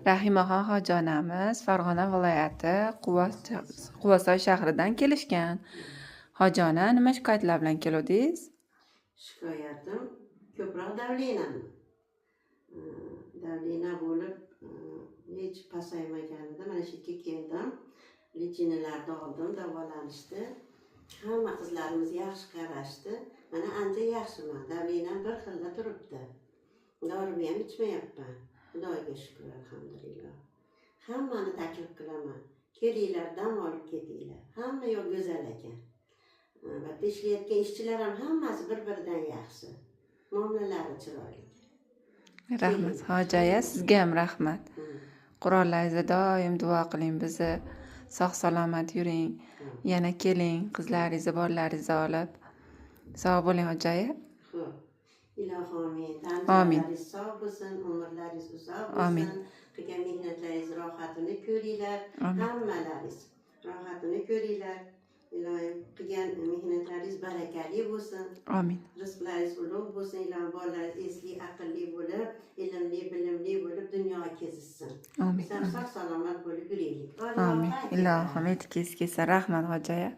Rahimaxon hoji onamiz Farg'ona viloyati Quvasoy shahridan kelishgan. Hoji ona, nima shikoyatlar bilan keluvdingiz? Shikoyatim ko'proq давление m. Давление bo'lib, hech pasaymaganida mana shu yerga keldim. Лечение larni oldim, davolanishdi. Hamma qizlarimiz yaxshi qarashdi. Mana ancha yaxshiman. Давление m bir xilda turibdi. Dorimni ham ichmayapman. Xudoga shukur, alhamdulillah. Hammani taklif qilaman. Kelinglar, dam olib ketinglar. Hamma yoq go'zal ekan. Va yerda ishlayotgan ishchilar ham hammasi bir-biridan yaxshi. Muomalalari chiroyli. Rahmat, hoji aya, sizga ham rahmat. Qur'onlaringizda doim duo qiling bizni. Sog' salomat yuring. Yana keling, qizlaringizni, bolalaringizni olib. Sog' bo'ling, hoji aya. Xo'p. Ilohi omin. Amin. Tan sog' bo'lsin, umrlaringiz uzoq bo'lsin. Amin. Qilgan mehnatlaringiz rohatini ko'ringlar. Amin. Hammalaringiz rohatini ko'ringlar. Ilohim, qilgan mehnatlaringiz barakali bo'lsin. Amin. Rizqlaringiz ulug' bo'lsin. Ilohim, bolalaringiz esli, aqlli bo'lib, ilmli, bilimli bo'lib dunyo kezishsin. Amin. Biz ham sog' salomat bo'lib yuraylik. Amin. Ilohim, aytgingiz kelsin. Rahmat, hoji aya.